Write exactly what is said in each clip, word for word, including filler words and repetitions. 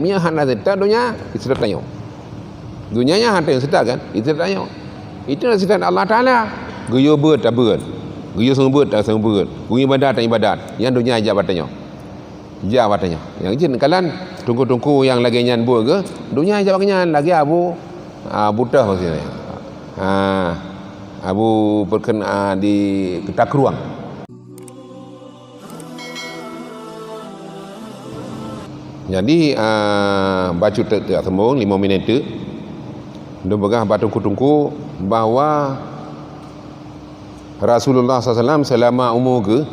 Nyan hana seutôt donya, seutôt tanyoe. Donya nyan hana seutôt kan? Seutôt tanyoe. Itu seutôt Allah Taala. Geuyue beuet tabeuet. Geuyue seumeubeuet taseumeubeuet. Geuyue ibadat taibadat. Nyan donya jak bak tanyoe. Jak bak tanyoe. Nyang jeuet kalon teungku-teungku nyang lagèe nyan buet geuh, donya jak bak nyan lagèe Abu, ah, Buteh maksudnya. Ah, Abu Perken-, ah, di Ketakruang. Jadi, ah, bacut teuk, teuk sambung, lima minit teuk. Lôn peugah bak teungku-teungku bahwa Rasulullah sallallahu alaihi wasallam seulama umu geuh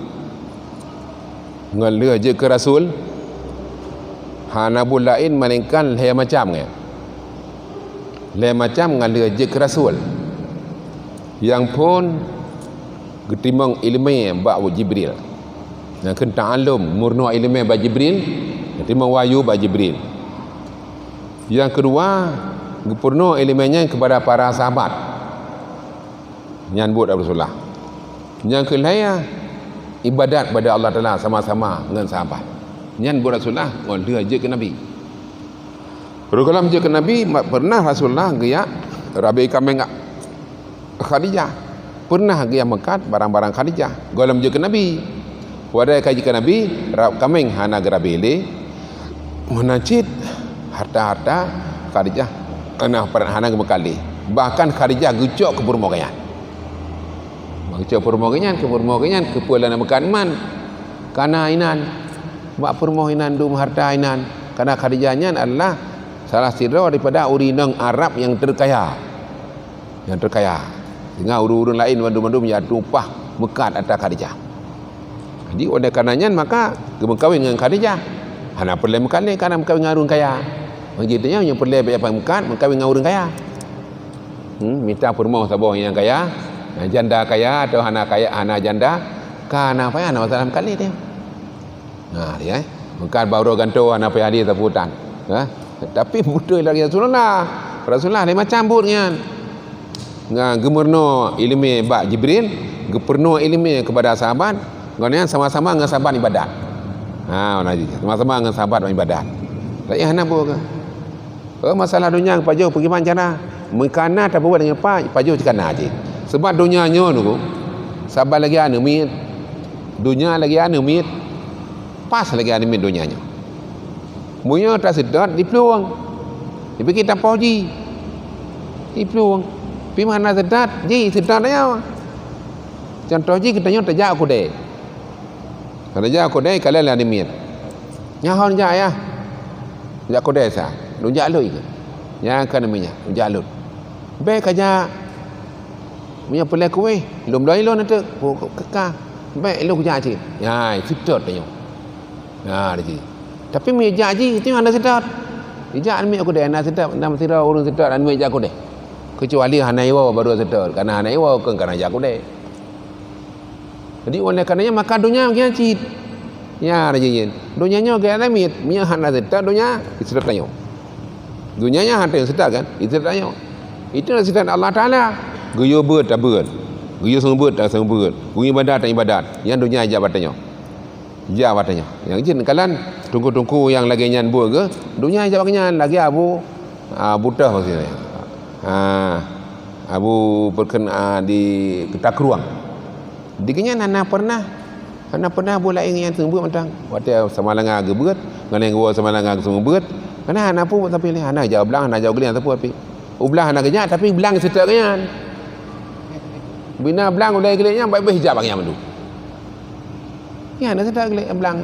ngon lheueh jeuet keu rasul, hana buet laén melainkan lhèe macam nyan. Lhèe macam ngon lheueh jeuet keu rasul. Nyang phôn geutimong ileumèe bak Jibril. Nyang kheun ta'allum, meurunoe ileumèe bak Jibril, geutimong wahyu bak Jibril. Nyang keudua, geupeurunoe ileumèe nyan keupada para sahabat. Nyan buet Rasulullah. Nyang keulhèe, ibadat bak Allah Taala sama-sama ngon sahabat. Nyan buet Rasulullah ngon lheueh jeuet keu Nabi. Rôh gohlom jeuet keu Nabi, ma-, pernah Rasulullah geujak rabe kaméng Khadijah. Pernah geujak meukat barang-barang Khadijah. Gohlom jeuet keu Nabi. Watèe ka jeuet keu Nabi, ra-, kaméng hana geurabe lé. Meunan cit harta-harta Khadijah hana, hana geumeukat lé. Bahkan Khadijah geucok keu peurumoh geuh nyan. Geucok peurumoh geuh nyan, keu peurumoh geuh nyan, keupeue lôn meukat man. Kana inan. Bak peurumoh inan dum harta inan. Karena Khadijah nyan adalah salah sidroe daripada ureueng inong Arab nyang terkaya. Nyang terkaya. Sehingga ureueng-ureueng laén bandum-bandum nyang tumpah meukat atra Khadijah. Jadi, oleh karena nyan maka geumeukawen ngon Khadijah. Hana peureulèe meukat lé karena meukawen ngon ureueng kaya. Begitu nyan nyang peureulèe bak meukat, meukawen ngon ureueng kaya. Hmm, mita peurumoh saboh nyang kaya, janda kaya atau hana kaya, hana janda, ka hana payah, hana masalah meukat lé teuh. Nah, dia, eh. Meukat bak uroe gantoe hana payah lé sapeue tan. Ha? Tapi beutôi lagèe Rasulullah. Rasulullah laén macam buet nyan. Ngon geumeurunoe ileumèe bak Jibril, geupeurunoe ileumèe keupada sahabat, ngon nyan sama-sama ngon sahabat ibadat. Ha, sama-sama ngon sahabat ibadat. Tapi hana buet ke? Oh, masalah donya pajoh bagaimana cara? Meukana tapubuet ngon pa-, pajoh cit kana cit. Sebab donya nyoe nunggu, saban lagèe aneuk miet. Donya lagèe aneuk miet. Pas lagèe aneuk miet donya nyoe. Meunyoe taseutôt, diplueng. Dipike tapoh jih. Diplueng. Pi mana seutôt, jih seutôt nyoe. Contoh jih, geutanyoe tajak u keudè. Tajak u keudè, kalon lé aneuk miet. Nyan ho jak, yah. Jak keudè sa. Lôn jak lôn ikeu. Nyan keuneuk miet nyan, lôn jak lôn. Bèk kajak. Meunyoe peureulèe kueh, lôn bloe lôn ateueh. Ku, ku, keu ka. Bèk lôn kujak cit. Nyan, seutôt tanyoe. Nah, di sini. Tapi meunyoe jak jih, itu hana seutôt. Ijak aneuk miet u keudè, hana seutôt, hana sidroe ureueng seutôt aneuk miet jak u keudè. Keucuali hana iwoe baru seutôt, karena hana iwoe kon karena jak u keudè. Jadi, oleh karena nyan, maka donya nyan cit. Ya, raja jin. Donya nyoe gaya miet, meunyoe hana seutôt donya, seutôt tanyoe. Donya nyan hana seutôt kan? Seutôt tanyoe. Itu adalah seutôt Allah Taala. Geuyue beuet tabeuet. Geuyue seumeubeuet taseumeubeuet. Geuyue ibadat taibadat. Nyan donya jak bak tanyoe. Jak bak tanyoe. Nyang jeuet kalon teungku-teungku nyang lagèe nyan buet geuh, donya jak bak nyan lagèe Abu, ah, Buteh maksudnya. Ah, Abu Perken-, ah, di Ketakruang. Di geuh nyan hana pernah, hana pernah buet laén nyang seumeubeuet mantong. Watèe Samalanga geubeuet, ngon nyang geuwoe Samalanga geuseumeubeuet, hana, hana peue sampai lé, hana jak u blang, hana jak u glé, hana peue tapi. U blang hana geujak, tapi blang seutôt geuh nyan. Bina blang u glé nyan, baik-baik jak bak nyan mandum. Nyan na seutôt glé blang.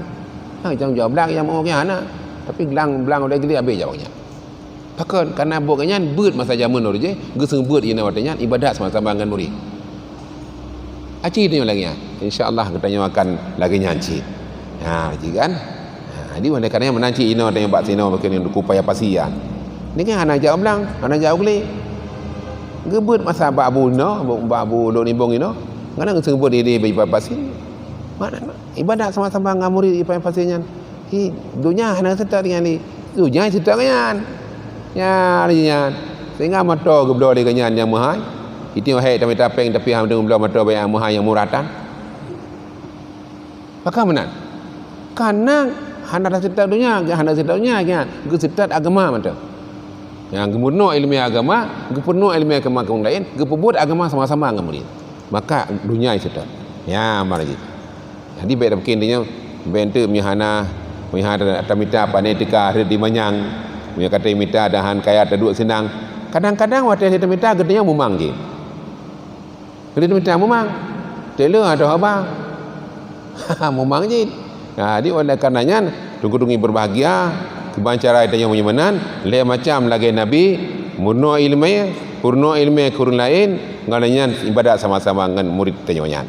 Ha, nyang jak blang nyang meu'oh nyan hana. Tapi blang, blang u glé habéh jak bak nyan. Pakon? Karena buet geuh nyan beuet masa jameun lom jih, geuseumeubeuet inoe watèe nyan ibadat sama-sama ngon murit. Aci tanyoe lagèe nyan. Insya Allah geutanyoe akan lagèe nyan cit. Ha, ji kan? Ha, jadi oleh karena meunan cit inoe tanyoe bak sinoe bak keuneuk duku paya pasi nyan. Ni kan hana jak blang, hana jak u glé. Geubeuet masa bak Abu inoe, bak Abu Lôn Ibong inoe. Ngon geuseumeubeuet idéh bak paya pasi. Makna ibadat sama-sama ngon murit di paya pasi nyan. Hi, donya hana seutôt nyan lé. Donya seutôt nyan. Nyan, nyan. Sehingga moto geubloe lé geuh nyan nyang meuhai. Itu hék tamita péng tapi hana geubloe moto nyang meuhai nyang murah tan. Pakon meunan? Karena Hana taseutôt donya, hana seutôt donya, geuseutôt agama mantong. Nyang geumeurunoe ileumèe agama, geupeurunoe ileumèe agama keu ureueng laén, geupeubuet agama sama-sama ngon murit. Maka donya jiseutôt. Nyan ban jih. Jadi bèk tapiké tanyoe, bèk enteuk meuhana, meuhana tamita pané teuka rhët di manyang. Meunyoe ka tamita dan han kaya taduek seunang. Kadang-kadang watèe tamita geutanyoe mumang jih. Jadi tamita mumang. Teuleu atau haba. Mumang jih. Nah, jadi oleh karena nyan, teungku-teungku berbahagia, kiban cara tanyoe meunyoe meunan, lhèe macam lagèe Nabi, meurunoe ileumèe, peurunoe ileumèe keu ureueng laén, ngon lagèe nyan ibadat sama-sama ngon murit tanyoe nyan.